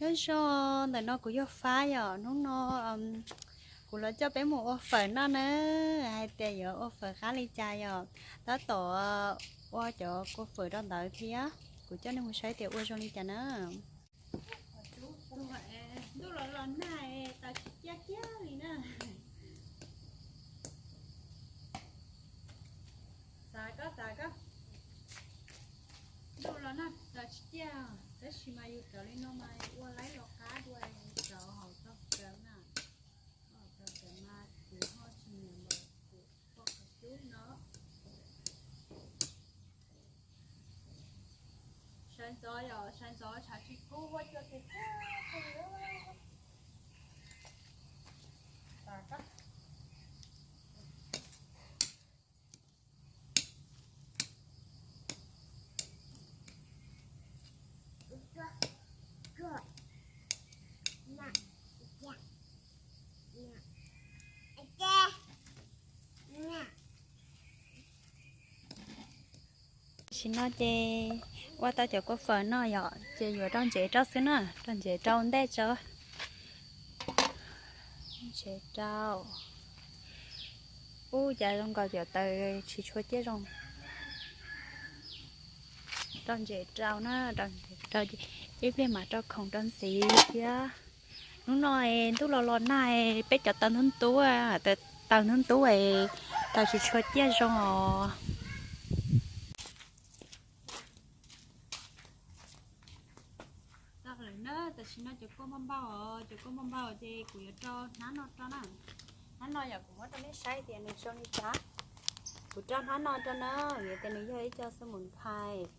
Nyob zoo, ntawm no kuv yog Fab yom. Hnub no kuv los coj peb mus ua fawm noj na, hais tias yuav ua fawm qab li cas yom. Tab tom ua cov kua fawm rau ntawd thiab, kuv coj nej mus saib tias ua zoo li cas na. Ntuj los los nag, taws tsis ciaj kiag li na. Xav koj, xav koj. Ntuj los nag taws tsis ciaj, tab sis mas yus cov li no mas ua laib los qab dua, cov hauv tau kawm na. Hauv tau kawm mas kuv ho tsis nyiam npaum kuv ua qhov cub no. Sawv ntxov yom, sawv ntxov tshav tsis kub huab cua tiag tiag. Tam sim no ces ua tau cov kua fawm no yom, ces yuav rau ntsev rau xwb na, rau ntsev rau ntej tso. Ntsev rau. Ub, cas zoo nkaus cov taws tsis tshua ciaj zoo. Rau ntsev rau na, rau ntsev rau ces ib pliag mam rau khoom rau ntxiv thiab. Hnub no ntuj los los nag, peb cov taws ntub ntub, taws ntub ntub, taws tsis tshua ciaj zoo os. Tau lawm na, tam sim no cov kua npau npau os, cov kua npau npau ces kuv yuav rau hnab no rau na. Hnab no yog kuv muab rau nej saib tias nws zoo li cas. Kuv rau hnab no rau na, vim tias nws yog ib co xab mus phais,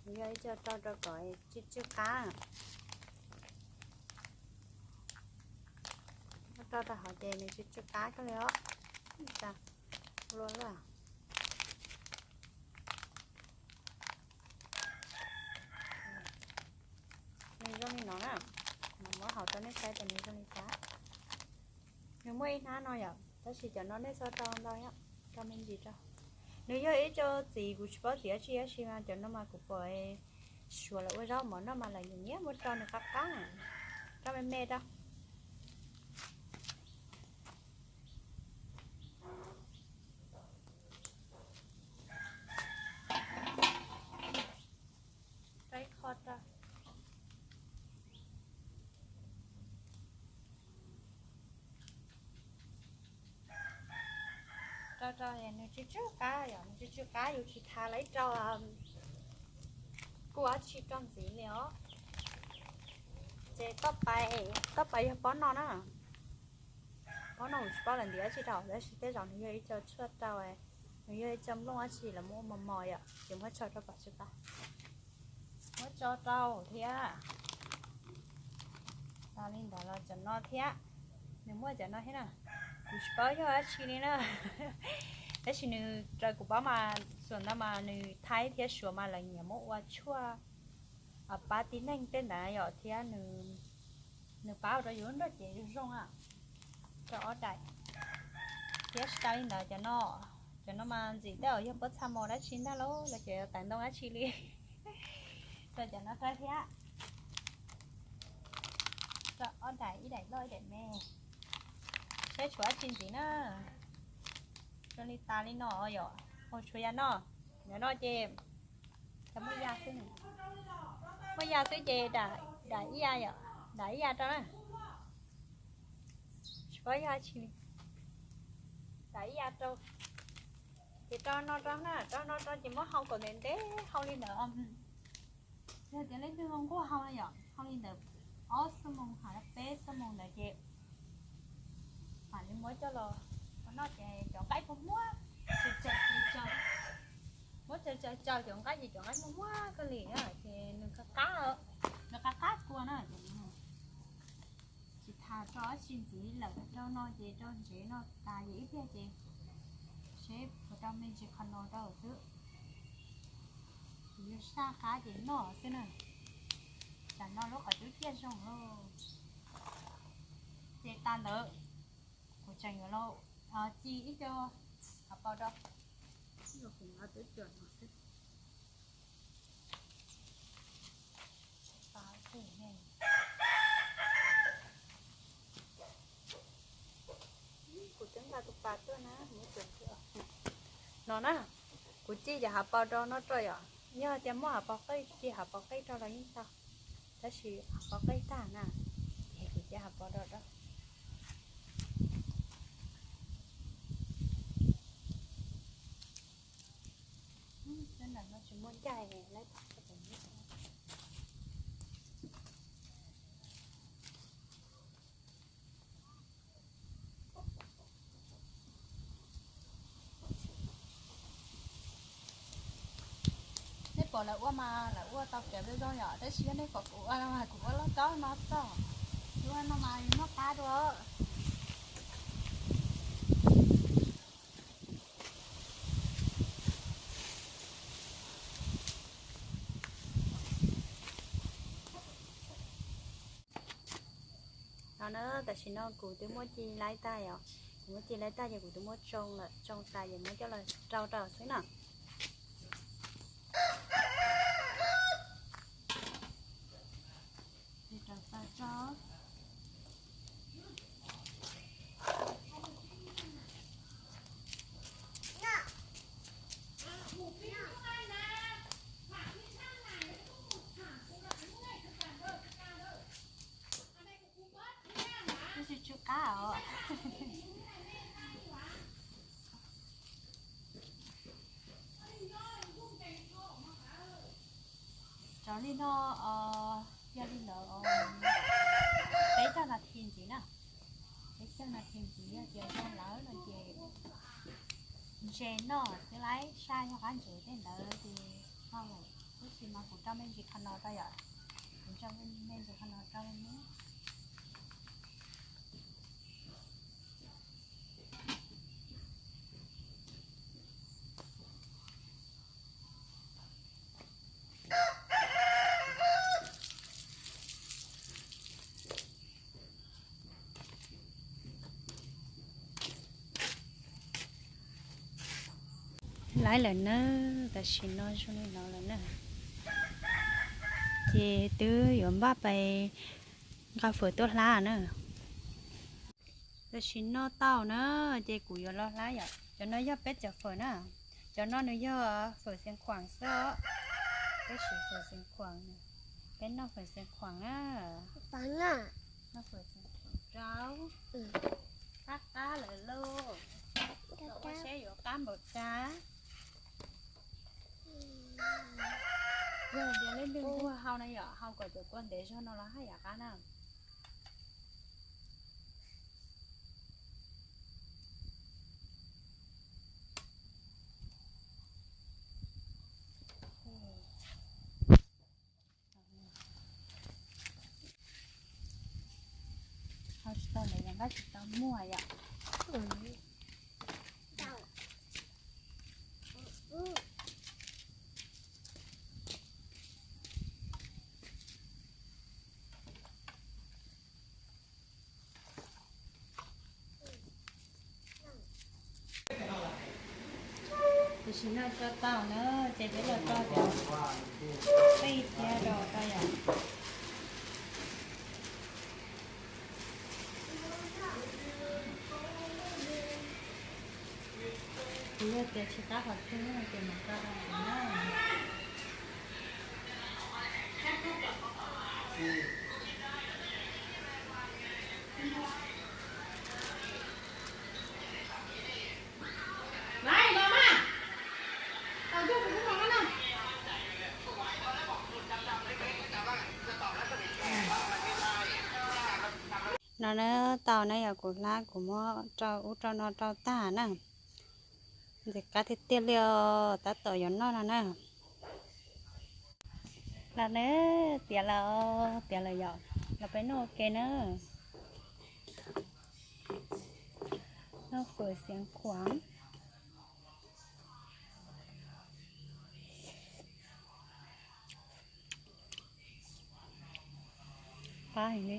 nws yog ib co rau rau kom tsw tsw qab. Rau rau hauv ces nws tsw tsw qab kawg li os. Lua lawm. Nws zoo li no na, mas muab hauv rau nej saib tias nws zoo li cas. Nws muaj ib hnab no yom, tab sis cov no nej txhob rau ntau, rau me ntsis rau. Nws yog ib co txiv, kuv tsis paub txiv dab tsi tab sis mas cov no mas kuv pom suav lawv ua zaub mov noj mas lawv nyiam nyiam muab rau nws qab qab, rau me me rau. Rau ib qho rau. Rau rau nws tsw tsw qab yom, nws tsw tsw qab yus tsis tha lawv rau kuj dab tsi rau ntxiv li os. Ces toj pais, toj pais yog pob no na. Pob no kuv tsis paub lawv ntim dab tsi rau tab sis tej zaum nws yog ib co tshuaj rau, nws yog ib co nplooj dab tsi lawv muab ua mos mos yom, ces muab tso rau pom tsw qab. Muab tso rau thiab. Li ntawd los cov no thiab, nws muaj cov no thiab na. Kuv tsis paub yog dab tsi li na. Tab sis nws raws kuv paub mas xuas ntawd mas nws Thaib thiab Suav mas lawv nyiam muab ua tshuaj pab tib neeg tej ntawd yom, thiab nws pab ua rau yus lub nroj cev zoo zoo rau ob daim. Thiab tsis tas li ntawd cov no, cov no mas ntxim tej zaum yog pob txha mos dab tsi ntag lauj, los ces tawv ntoo dab tsi li. Rau cov no rau thiab. Rau ob daim, ib daim loj ib daim me. Seb tshuav dab tsi ntxiv na. Rau li tas li no yom, ua tshuav yam no. Yam no ces muaj ya xwb, muaj ya xwb ces daim ib ya yom, daim ib ya rau na. Tsis paub yog dab tsi li. Daim ib ya rau. Ces rau no rau na, rau no rau ces muab hau kom ntev ntev hau li ntawd. Yog tias leej twg nquaj hau no yom, hau li ntawd ob xuab moos hos peb xuab moos ntawd ces mam li muab coj los ua noj ces cov nqaij muag muag, tsaws tsaws tsaws, muab tsaws tsaws tsaws cov nqaij ces cov nqaij muag muag kawg li na ces nws qab qab, nws qab qab kua na ces tsis tas rau dab tsi ntxiv lawm, rau no ces rau ntsev no tas ces ib pliag ces seb puas rau me ntsis qhov no rau xwb. Kuv yuav saj qab ces noj xwb na. Tsam no lub qhov cub ciaj zoo lauj. Ces tas ntawd kuv tseem yuav los ci ib co hauv paus rau. Kuv twb tsuam no xwb. Na, kuv cia cov hav pos rau no rau yom. Yog tias muaj hav pos qij, cia hav pos qij rau los yeej tau, tab sis hav pos qij tag na, ces kuv cia hav pos rau rau. Ntawm no tsis muaj ncaij, lawv Nej pom lawv ua mas lawv ua tau kev zoo zoo yom, tab sis yog nej pom kuv ua mas kuv ua loj tsob no xwb. Kuv ua no mas noj qab dua. No na, tam sim no kuv twb muab ci laib tag yom, kuv muab ci laib tag ces kuv twb muab tsoo lawm, tsoo tas ces muab coj los rau rau xwb na. Tab sis tsw qab os. Rau li no, yog li ntawd peb caug nas this ntxiv na, peb caug nas this ntxiv yog tias zoo lawm no ces ntse noj xwb, laib saj yog qab ntsev tej ntawd ces tau lawm. Tab sis mas kuv rau me ntsis qhov no tau yom, kuv rau me ntsis qhov no rau me. Laib lawm na, tam sim no zoo li no lawm na. Ces twb yuav npaj pais nqa fawm tuaj hlab na. Tam sim no tau na, ces kuv yuav los hlab yom. Cov no yog peb cov fawm na. Cov no nws yog fawm xeev khuam xwb os. Peb siv fawm xeev khuam, peb noj fawm xeev khuam na. Noj fawm xeev khuam rau, qab qab lawm lauj. Ua seb yuav qab npaum cas. Yog tias leej twg nquag hau na yom, hau kom cov kua ntev zog no los haj yam qab na. Hau tsis tau ntawd yog nqaij tsis tau muag yom. Tam sim no tso tau na, ces peb los tso cov qij thiab rau tau yom. Kuv yog tias tsis qab qhov twg ces mam tso rau ntxiv na. No na, tau na, yog kuv hlab kuv muab rau ub rau no rau tag na. Ntxim qab tiag tiag li os, tab tom yuav noj no na. Los na, tiav lawm, tiav lawm yom, los peb noj ua ke na. Noj fawm xeev khuam. Qab heev li.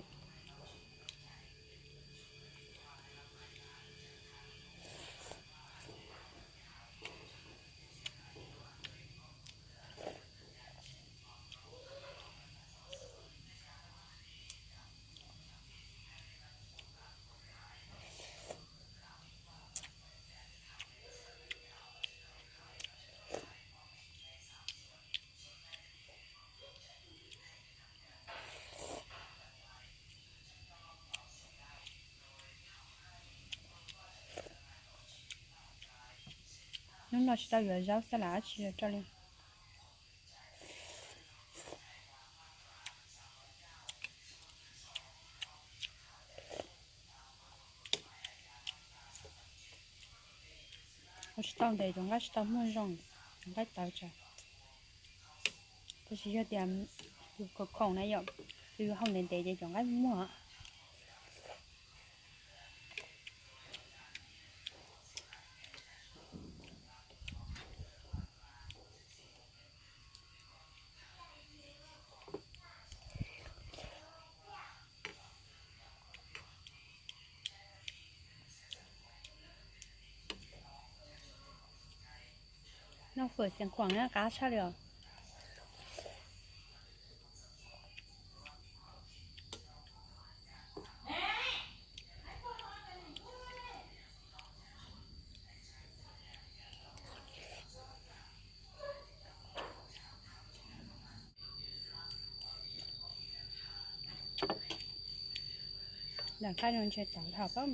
Hnub no tsis tau yuav zaub xab lam dab tsi rau li. Ua tsis tau ntev cov nqaij tsis tau muag zoo, cov nqaij tawv tsawv. Tab sis yog tias yus khoom khoom na yom, yus hau ntev ntev ces cov nqaij muag. Noj fawm Xiav Khuam na qab tshaj li os. Lam qaj no ntshe tawv dhau pab.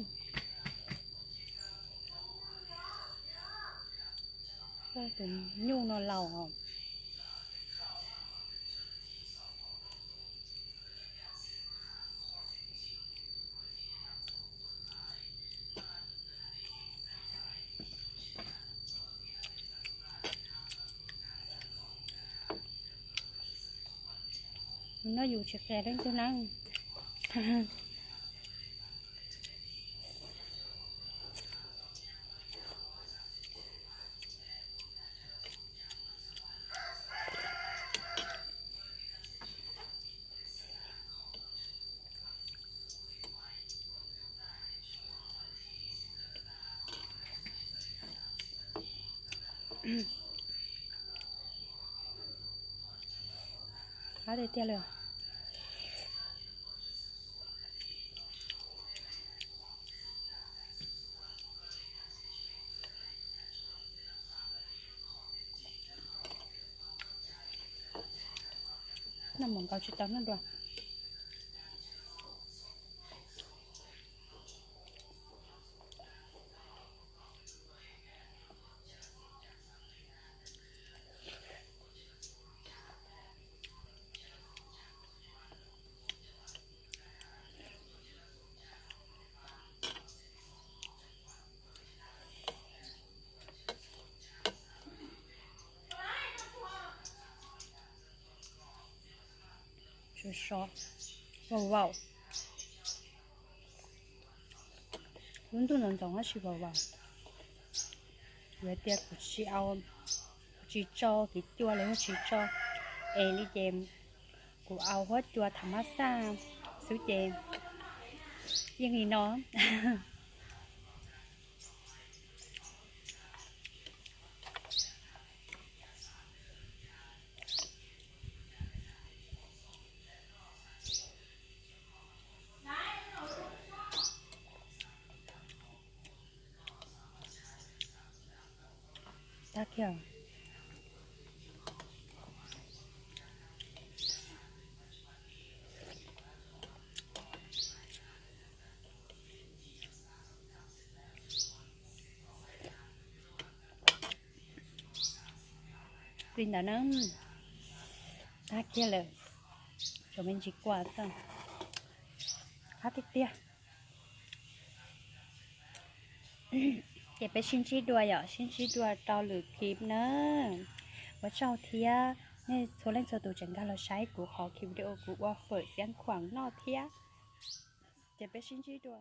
Tus nyuj no laus os. Noj yus tsis qia leej twg na. Qab tiag tiag li. Noj mus nkaus tsis tau noj dua. Sov sov, vau vau. Lub ntuj ntxoov ntxoov tab sis vau vau. Yog tias kuv tsis au, kuv tsis tso kiv cua los yog tsis tso es li ces kuv au huab cua tham mab xaj xwb ces yeej li no. Tag kiag. Li ntawd na, tag kiag lawm, tsuas me ntsis kua xwb, qab tiag tiag. Ces peb sib ntsib dua yom, sib ntsib dua rau lwm clip na. Ua tsaug thiab nej txhua leej txhua tus tseem nkag los saib kuv qhov clip video kuv ua fawm Xiav Khuam noj thiab. Ces peb sib ntsib dua.